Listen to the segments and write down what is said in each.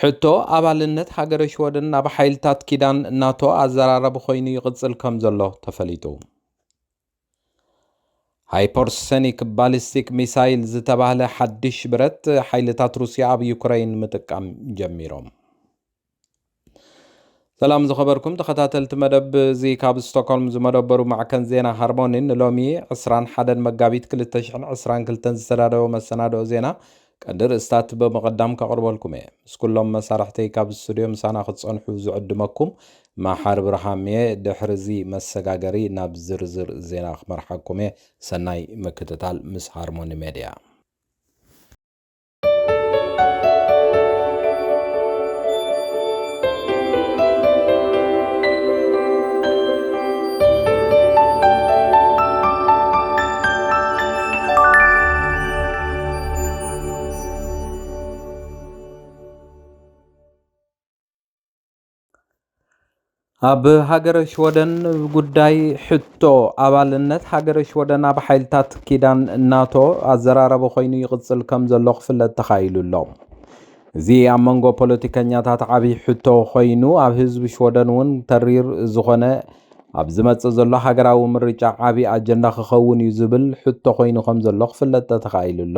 ሕቶ ኣባልነት ሃገረ ሽወደን ናብ ሓይልታት ኪዳን ናቶ ኣዘራረቢ ኮይኑ ይቕጽል ከም ዘሎ ተፈሊጡ። ሃይፐርሶኒክ ባሊስቲክ ሚሳይል ዝተባህለ ሓድሽ ብረት ሓይልታት ሩስያ ኣብ ዩክረይን ምጥቃም ጀሚሮም። ሰላም ዝኸበርኩም ተኸታተልቲ መደብ፣ እዚ ካብ ስቶክሆልም ዝመደበሩ ማዕከን ዜና ሃርሞኒ ንሎሚ ዕስራን ሓደን መጋቢት ክልተ ሽሕን ዕስራን ክልተን ዝተዳለወ መሰናድኦ ዜና ቀንዲ ርእስታት ብምቕዳም ከቕርበልኩም እየ። ምስ ኩሎም መሳርሕተይ ካብ ስቱድዮ ምሳና ክትጸንሑ ዝዕድመኩም መሓር ብርሃም እየ። ድሕሪ እዚ መሰጋገሪ ናብ ዝርዝር ዜና ክመርሓኩም እየ። ሰናይ ምክትታል ምስ ሃርሞኒ ሜድያ። ኣብ ሃገረ ሽወደን ጉዳይ ሕቶ ኣባልነት ሃገረ ሽወደን ኣብ ሓይልታት ኪዳን ናቶ ኣዘራረቢ ኮይኑ ይቕጽል ከም ዘሎ ክፍለጥ ተኻኢሉ ኣሎ። እዚ ኣብ መንጎ ፖለቲከኛታት ዓቢ ሕቶ ኮይኑ፣ ኣብ ህዝቢ ሽወደን እውን ተሪር ዝኾነ፣ ኣብ ዝመጽእ ዘሎ ሃገራዊ ምርጫ ዓቢ ኣጀንዳ ክኸውን እዩ ዝብል ሕቶ ኮይኑ ከም ዘሎ ክፍለጥ ተኻኢሉ ኣሎ።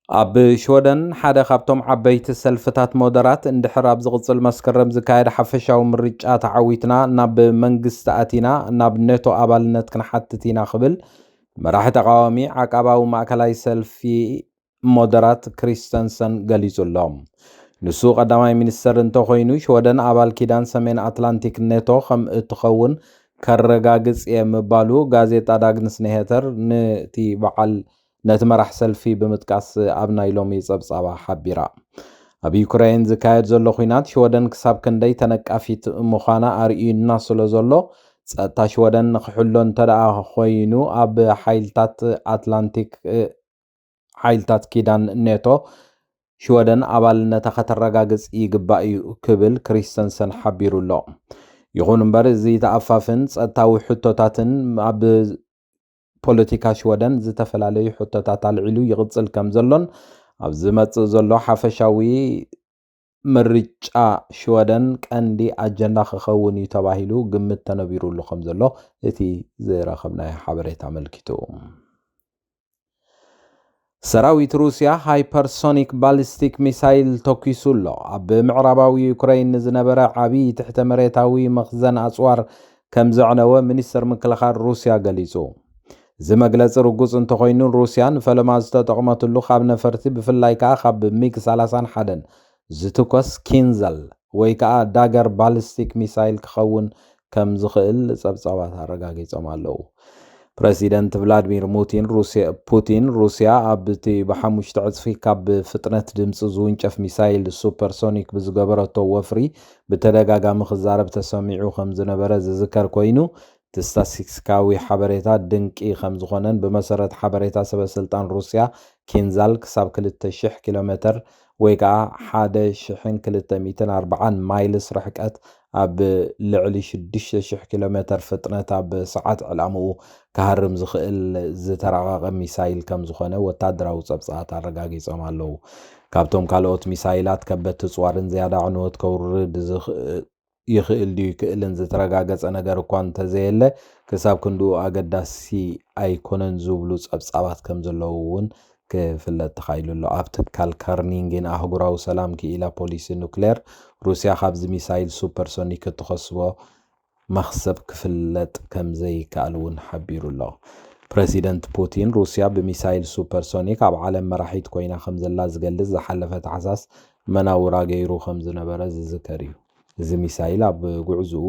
ኣብ ሽወደን ሓደ ካብቶም ዓበይቲ ሰልፍታት ሞደራት፣ እንድሕር ኣብ ዝቕጽል መስከረም ዝካየድ ሓፈሻዊ ምርጫ ተዓዊትና ናብ መንግስቲ ኣቲና ናብ ኔቶ ኣባልነት ክንሓትት ኢና ክብል መራሒ ተቃዋሚ ዓቃባዊ ማእከላይ ሰልፊ ሞደራት ክሪስተንሰን ገሊጹ ኣሎ። ንሱ ቀዳማይ ሚኒስተር እንተኾይኑ፣ ሽወደን ኣባል ኪዳን ሰሜን ኣትላንቲክ ኔቶ ከም እትኸውን ከረጋግጽ እየ ምባሉ ጋዜጣ ዳግንስ ኔሄተር ነቲ በዓል ነቲ መራሕ ሰልፊ ብምጥቃስ ኣብ ናይ ሎሚ ጸብጻባ ሓቢራ። ኣብ ዩክሬን ዝካየድ ዘሎ ኲናት ሽወደን ክሳብ ክንደይ ተነቃፊት ምዃና ኣርእዩና ስለ ዘሎ፣ ጸጥታ ሽወደን ንኽሕሎ እንተ ደኣ ኾይኑ፣ ኣብ ሓይልታት ኣትላንቲክ፣ ሓይልታት ኪዳን ኔቶ ሽወደን ኣባልነታ ከተረጋግጽ ይግባእ እዩ ክብል ክሪስተንሰን ሓቢሩ ኣሎ። ይኹን እምበር፣ እዚ ተኣፋፍን ጸጥታዊ ሕቶታትን ኣብ ፖለቲካ ሽወደን ዝተፈላለዩ ሕቶታት ኣልዒሉ ይቕጽል ከም ዘሎን፣ ኣብ ዝመጽእ ዘሎ ሓፈሻዊ ምርጫ ሽወደን ቀንዲ ኣጀንዳ ክኸውን እዩ ተባሂሉ ግምት ተነቢሩሉ ከም ዘሎ እቲ ዝረኸብናዮ ሓበሬታ ኣመልኪቱ። ሰራዊት ሩስያ ሃይፐርሶኒክ ባሊስቲክ ሚሳይል ተኲሱ ኣሎ። ኣብ ምዕራባዊ ዩክረይን ንዝነበረ ዓቢ ትሕተ መሬታዊ መኽዘን ኣጽዋር ከም ዘዕነወ ሚኒስተር ምክልኻል ሩስያ ገሊጹ። እዚ መግለጺ ርጉጽ እንተኾይኑ፣ ሩስያ ንፈለማ ዝተጠቕመትሉ ካብ ነፈርቲ፣ ብፍላይ ከኣ ካብ ሚግ ሰላሳን ሓደን ዝትኮስ ኪንዛል ወይ ከኣ ዳገር ባሊስቲክ ሚሳይል ክኸውን ከም ዝኽእል ጸብጻባት ኣረጋጊጾም ኣለዉ። ፕረሲደንት ቭላድሚር ሙቲን ሩስያ፣ ፑቲን ሩስያ ኣብቲ ብሓሙሽተ ዕጽፊ ካብ ፍጥነት ድምጺ ዝውንጨፍ ሚሳይል ሱፐርሶኒክ ብዝገበረቶ ወፍሪ ብተደጋጋሚ ክዛረብ ተሰሚዑ ከም ዝነበረ ዝዝከር ኮይኑ፣ እቲ ስታቲስቲክሳዊ ሓበሬታ ድንቂ ከም ዝኾነን፣ ብመሰረት ሓበሬታ ሰበ ስልጣን ሩስያ፣ ኪንዛል ክሳብ ክልተ ሽሕ ኪሎ ሜተር ወይ ከኣ ሓደ ሽሕን ክልተ ሚእትን ኣርባዓን ማይልስ ርሕቀት ኣብ ልዕሊ ሽዱሽተ ሽሕ ኪሎ ሜተር ፍጥነት ኣብ ሰዓት ዕላምኡ ክሃርም ዝኽእል ዝተራቐቐ ሚሳይል ከም ዝኾነ ወታደራዊ ጸብጻባት ኣረጋጊጾም ኣለዉ። ካብቶም ካልኦት ሚሳይላት ከበድቲ ጽዋርን ዝያዳ ዕንወት ከውርድ ዝኽእል ይኽእል ድዩ ይክእልን ዝተረጋገጸ ነገር እኳ እንተዘየለ፣ ክሳብ ክንድኡ ኣገዳሲ ኣይኮነን ዝብሉ ጸብጻባት ከም ዘለዉ እውን ክፍለጥ ተኻኢሉ ኣሎ። ኣብ ትካል ካርኒንጊን ኣህጉራዊ ሰላም ክኢላ ፖሊሲ ኑክሌር፣ ሩስያ ካብዚ ሚሳይል ሱፐርሶኒክ እትኸስቦ መኽሰብ ክፍለጥ ከም ዘይከኣል እውን ሓቢሩ ኣሎ። ፕረሲደንት ፑቲን፣ ሩስያ ብሚሳይል ሱፐርሶኒክ ኣብ ዓለም መራሒት ኮይና ከም ዘላ ዝገልጽ ዝሓለፈ ታሕሳስ መናውራ ገይሩ ከም ዝነበረ ዝዝከር እዩ። እዚ ሚሳይል ኣብ ጉዕዝኡ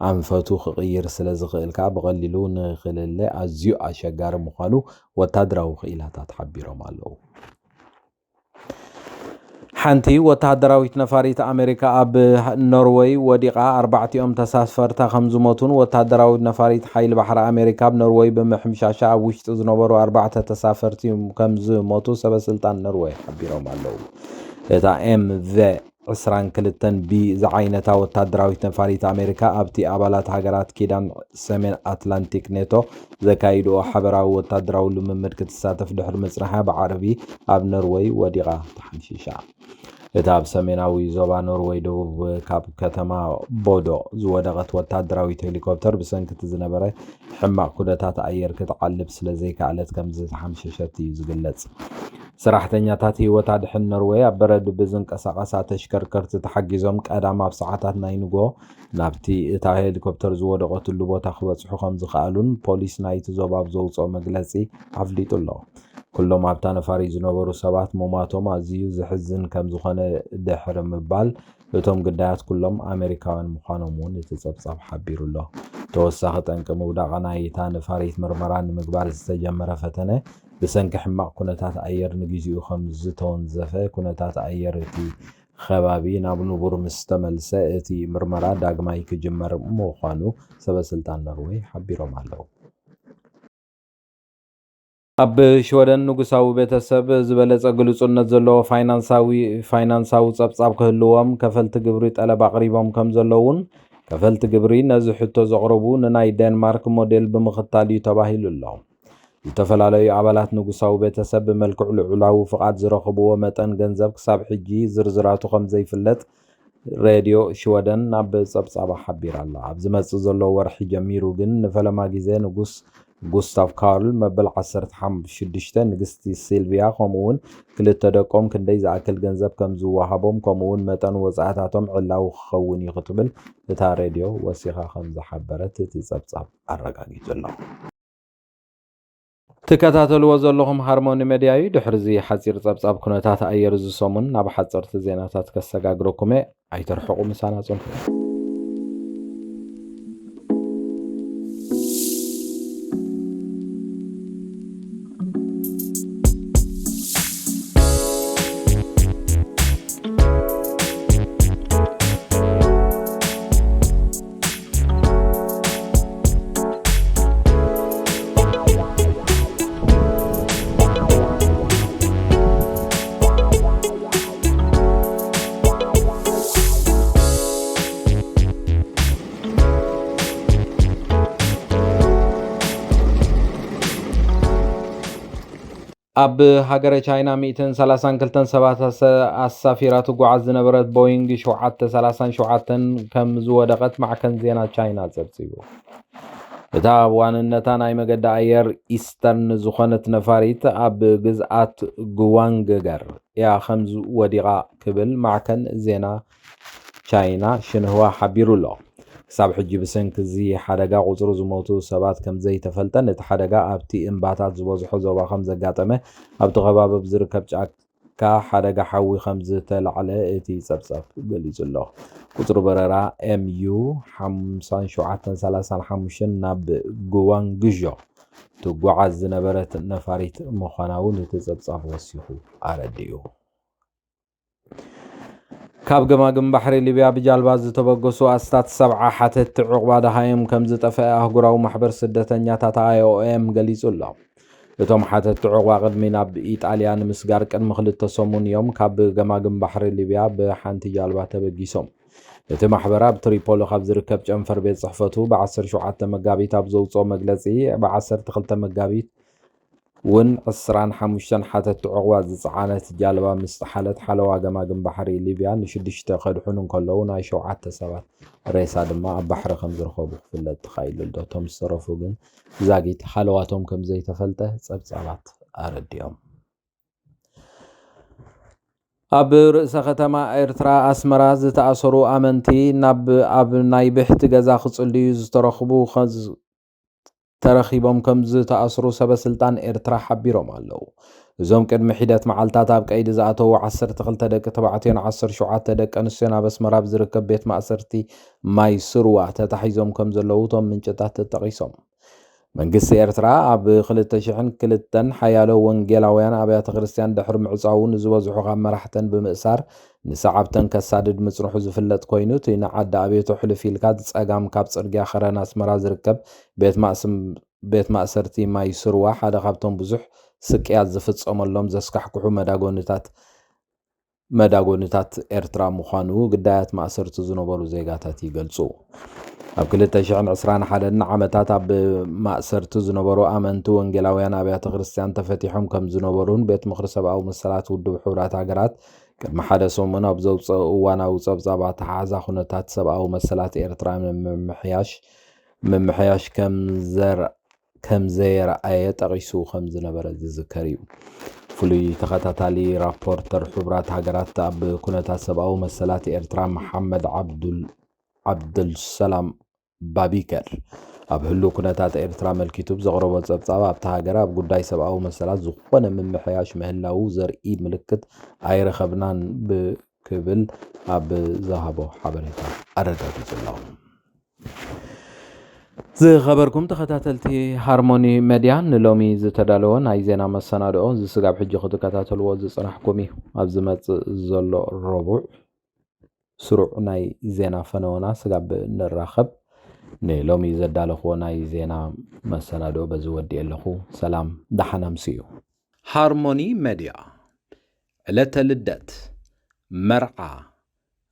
ኣንፈቱ ክቕይር ስለ ዝኽእል ከኣ ብቐሊሉ ንኽልለ ኣዝዩ ኣሸጋሪ ምዃኑ ወታደራዊ ክኢላታት ሓቢሮም ኣለዉ። ሓንቲ ወተሃደራዊት ነፋሪት ኣሜሪካ ኣብ ኖርወይ ወዲቓ ኣርባዕቲኦም ተሳፈርታ ከም ዝሞቱን ወተሃደራዊት ነፋሪት ሓይሊ ባሕሪ ኣሜሪካ ኣብ ኖርወይ ብምሕምሻሻ ኣብ ውሽጢ ዝነበሩ ኣርባዕተ ተሳፈርቲ ከም ዝሞቱ ሰበ ስልጣን ኖርወይ ሓቢሮም ኣለዉ። እታ ኤም ቨ ዕስራን ክልተን ቢ ዝዓይነታ ወታደራዊት ነፋሪት ኣሜሪካ ኣብቲ ኣባላት ሃገራት ኪዳን ሰሜን ኣትላንቲክ ኔቶ ዘካይድኦ ሓበራዊ ወታደራዊ ልምምድ ክትሳተፍ ድሕሪ ምጽናሓ ብዓርቢ ኣብ ኖርወይ ወዲቓ ተሓምሺሻ። እታ ኣብ ሰሜናዊ ዞባ ኖርወይ ደቡብ ካብ ከተማ ቦዶ ዝወደቐት ወታደራዊት ሄሊኮፕተር ብሰንኪ እቲ ዝነበረ ሕማቕ ኩነታት ኣየር ክትዓልብ ስለ ዘይከኣለት ከም ዝተሓምሸሸት እዩ ዝግለጽ። ሰራሕተኛታት ህይወት ኣድሕን ኖርወይ ኣብ በረድ ብዝንቀሳቐሳ ተሽከርከርቲ ተሓጊዞም ቀዳም ኣብ ሰዓታት ናይ ንጎ ናብቲ እታ ሄሊኮፕተር ዝወደቐትሉ ቦታ ክበጽሑ ከም ዝኸኣሉን ፖሊስ ናይቲ ዞባ ኣብ ዘውጽኦ መግለጺ ኣፍሊጡ ኣሎ። ኩሎም ኣብታ ነፋሪት ዝነበሩ ሰባት ምሟቶም ኣዝዩ ዘሕዝን ከም ዝኾነ ድሕሪ ምባል፣ እቶም ግዳያት ኩሎም ኣሜሪካውያን ምዃኖም እውን እቲ ጸብጻብ ሓቢሩ ኣሎ። ተወሳኺ ጠንቂ ምውዳቕ ናይታ ነፋሪት ምርመራ ንምግባር ዝተጀመረ ፈተነ ብሰንኪ ሕማቕ ኩነታት ኣየር ንግዜኡ ከም ዝተወንዘፈ፣ ኩነታት ኣየር እቲ ከባቢ ናብ ንቡር ምስ ተመልሰ እቲ ምርመራ ዳግማይ ክጅመር ምዃኑ ሰበ ስልጣን ኖርወይ ሓቢሮም ኣለዉ። ኣብ ሽወደን ንጉሳዊ ቤተሰብ ዝበለጸ ግሉጽነት ዘለዎ ፋይናንሳዊ ፋይናንሳዊ ጸብጻብ ክህልዎም ከፈልቲ ግብሪ ጠለብ ኣቕሪቦም ከም ዘለውን ከፈልቲ ግብሪ ነዚ ሕቶ ዘቕረቡ ንናይ ዴንማርክ ሞዴል ብምኽታል እዩ ተባሂሉ ኣሎ። ዝተፈላለዩ ኣባላት ንጉሳዊ ቤተሰብ ብመልክዕ ልዑላዊ ፍቓድ ዝረኽብዎ መጠን ገንዘብ ክሳብ ሕጂ ዝርዝራቱ ከም ዘይፍለጥ ሬድዮ ሽወደን ናብ ጸብጻባ ሓቢራ ኣላ። ኣብ ዝመጽእ ዘሎ ወርሒ ጀሚሩ ግን ንፈለማ ግዜ ንጉስ ጉስታቭ ካርል መበል ዓሰርተ ሽዱሽተ፣ ንግስቲ ሲልቪያ ከምኡ እውን ክልተ ደቆም ክንደይ ዝኣክል ገንዘብ ከም ዝወሃቦም ከምኡ እውን መጠን ወጻእታቶም ዕላዊ ክኸውን እዩ ክትብል እታ ሬድዮ ወሲኻ ከም ዝሓበረት እቲ ጸብጻብ ኣረጋጊጹ ኣሎ። ትከታተልዎ ዘለኹም ሃርሞኒ ሜድያ እዩ። ድሕሪ እዚ ሓጺር ጸብጻብ ኩነታት ኣየር እዚ ሰሙን ናብ ሓጸርቲ ዜናታት ከሰጋግረኩም እየ። ኣይተርሕቑ፣ ምሳና ጽንሑ። ኣብ ሃገረ ቻይና ሚእትን ሰላሳን ክልተን ሰባት ኣሰ-፣ ኣሳፊራ ትጓዓዝ ዝነበረት ቦይንግ ሸውዓተ ሰላሳን ሸውዓተን ከም ዝወደቐት ማዕከን ዜና ቻይና ጸብጺቡ። እታ ዋንነታ ናይ መገዲ ኣየር ኢስተርን ዝኾነት ነፋሪት ኣብ ግዝኣት ጉዋንግገር እያ ከም ዝ-፣ ወዲቓ ክብል ማዕከን ዜና ቻይና ሽንህዋ ሓቢሩ ኣሎ። ክሳብ ሕጂ ብሰንኪ እዚ ሓደጋ ቁጽሪ ዝሞቱ ሰባት ከም ዘይተፈልጠን እቲ ሓደጋ ኣብቲ እምባታት ዝበዝሖ ዞባ ከም ዘጋጠመ ኣብቲ ከባቢ ኣብ ዝርከብ ጫካ ሓደጋ ሓዊ ከም ዝተላዕለ እቲ ጸብጻብ ገሊጹ ኣሎ። ቁጽሪ በረራ ኤም ዩ ሓምሳ ሸውዓተ ሰላሳ ሓሙሽተ ናብ ጉዋንግዦ ትጓዓዝ ዝነበረት ነፋሪት ምዃና እውን እቲ ጸብጻብ ወሲኹ ኣረዲኡ። ካብ ገማግም ባሕሪ ሊብያ ብጃልባ ዝተበገሱ ኣስታት ሰብዓ ሓተትቲ ዑቕባ ደሃዮም ከም ዝጠፍአ ኣህጉራዊ ማሕበር ስደተኛታት ኣይ ኦ ኤም ገሊጹ ኣሎ። እቶም ሓተትቲ ዑቕባ ቅድሚ ናብ ኢጣልያ ንምስጋር ቅድሚ ክልተ ሰሙን እዮም ካብ ገማግም ባሕሪ ሊብያ ብሓንቲ ጃልባ ተበጊሶም። እቲ ማሕበር ኣብ ትሪፖሊ ካብ ዝርከብ ጨንፈር ቤት ጽሕፈቱ ብ ዓሰርተ ሸውዓተ መጋቢት ኣብ ዘውጽኦ መግለጺ፣ ብ ዓሰርተ ክልተ መጋቢት እውን ዕስራን ሓሙሽተን ሓተትቲ ዑቕባ ዝጸዓነት ጃልባ ምስ ጠሓለት፣ ሓለዋ ገማግም ባሕሪ ሊብያ ንሽዱሽተ ከድሕኑ እንከለዉ፣ ናይ ሸውዓተ ሰባት ሬሳ ድማ ኣብ ባሕሪ ከም ዝረኸቡ ክፍለጥ ተኻኢሉ ኣሎ። እቶም ዝተረፉ ግን ዛጊት ሓለዋቶም ከም ዘይተፈልጠ ጸብጻባት ኣረዲኦም። ኣብ ርእሰ ከተማ ኤርትራ ኣስመራ ዝተኣሰሩ ኣመንቲ ናብ ኣብ ናይ ብሕቲ ገዛ ክጽልዩ ዝተረኽቡ ከዝ-፣ ተረኺቦም ከም ዝተኣስሩ ሰበ ስልጣን ኤርትራ ሓቢሮም ኣለዉ። እዞም ቅድሚ ሒደት መዓልታት ኣብ ቀይዲ ዝኣተዉ ዓሰርተ ክልተ ደቂ ተባዕትዮን ዓሰርተ ሸውዓተ ደቂ ኣንስትዮን ኣብ ኣስመራ ኣብ ዝርከብ ቤት ማእሰርቲ ማይ ስርዋ ተታሒዞም ከም ዘለዉ እቶም ምንጭታት ተጠቒሶም። መንግስቲ ኤርትራ ኣብ ክልተ ሽሕን ክልተን ሓያሎ ወንጌላውያን ኣብያተ ክርስቲያን ድሕሪ ምዕጻዉ ንዝበዝሑ ካብ መራሕተን ብምእሳር ንሰዓብተን ከሳድድ ምጽንሑ ዝፍለጥ ኮይኑ፣ እቲ ንዓዲ ኣቤቶ ሕልፍ ኢልካ ጸጋም ካብ ጽርግያ ከረን ኣስመራ ዝርከብ ቤት ማእስም-፣ ቤት ማእሰርቲ ማይ ስርዋ ሓደ ካብቶም ብዙሕ ስቅያት ዝፍጸመሎም ዘስካሕክሑ መዳጎንታት፣ መዳጎንታት ኤርትራ ምዃኑ ግዳያት ማእሰርቲ ዝነበሩ ዜጋታት ይገልጹ። ኣብ ክልተ ሽሕን ዕስራን ሓደን ዓመታት ኣብ ማእሰርቲ ዝነበሩ ኣመንቲ ወንጌላውያን ኣብያተ ክርስቲያን ተፈቲሖም ከም ዝነበሩን ቤት ምኽሪ ሰብኣዊ መሰላት ውድብ ሕቡራት ሃገራት ቅድሚ ሓደ ሰሙን ኣብ ዘውፅኦ እዋናዊ ፀብፃብ ኣተሓሕዛ ኩነታት ሰብኣዊ መሰላት ኤርትራ ንምምሕያሽ ምምሕያሽ ከም ዘር ከም ዘየረኣየ ጠቒሱ ከም ዝነበረ ዝዝከር እዩ። ፍሉይ ተኸታታሊ ራፖርተር ሕቡራት ሃገራት ኣብ ኩነታት ሰብኣዊ መሰላት ኤርትራ መሓመድ ዓብዱል ዓብዱልሰላም ባቢከር ኣብ ህሉው ኩነታት ኤርትራ ኣመልኪቱ ብዘቕረቦ ጸብጻብ ኣብታ ሃገር ኣብ ጉዳይ ሰብኣዊ መሰላት ዝኾነ ምምሕያሽ ምህላዉ ዘርኢ ምልክት ኣይረኸብናን ብክብል ኣብ ዝሃቦ ሓበሬታ ኣረጋጊጹ ኣሎ። ዝኸበርኩም ተኸታተልቲ ሃርሞኒ መድያ፣ ንሎሚ ዝተዳለወ ናይ ዜና መሰናድኦ እዚ ስጋብ ሕጂ ክትከታተልዎ ዝጸናሕኩም እዩ። ኣብ ዝመጽእ ዘሎ ረቡዕ ስሩዕ ናይ ዜና ፈነወና ስጋብ ንራኸብ፣ ንሎሚ ዘዳለኽዎ ናይ ዜና መሰናድኦ በዚ ወዲኤ ኣለኹ። ሰላም፣ ደሓን ኣምስዩ። ሃርሞኒ መድያ፣ ዕለተ ልደት፣ መርዓ፣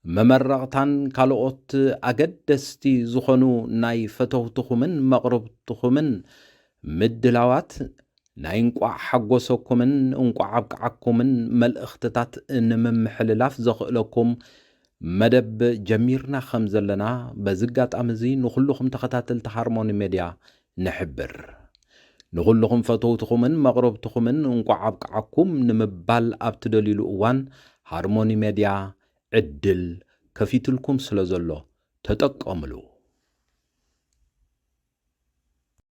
መመረቕታን ካልኦት ኣገደስቲ ዝኾኑ ናይ ፈተውትኹምን መቕርብትኹምን ምድላዋት ናይ እንቋዕ ሓጎሰኩምን እንቋዕ ኣብቅዓኩምን መልእኽትታት ንምምሕልላፍ ዘኽእለኩም መደብ ጀሚርና ከም ዘለና በዚ ኣጋጣሚ እዚ ንኹልኹም ተኸታተልቲ ሃርሞኒ ሜድያ ንሕብር። ንኹልኹም ፈተውትኹምን መቕረብትኹምን እንቋዕ ኣብቅዓኩም ንምባል ኣብ ትደልዩሉ እዋን ሃርሞኒ ሜድያ ዕድል ከፊትልኩም ስለ ዘሎ ተጠቀምሉ።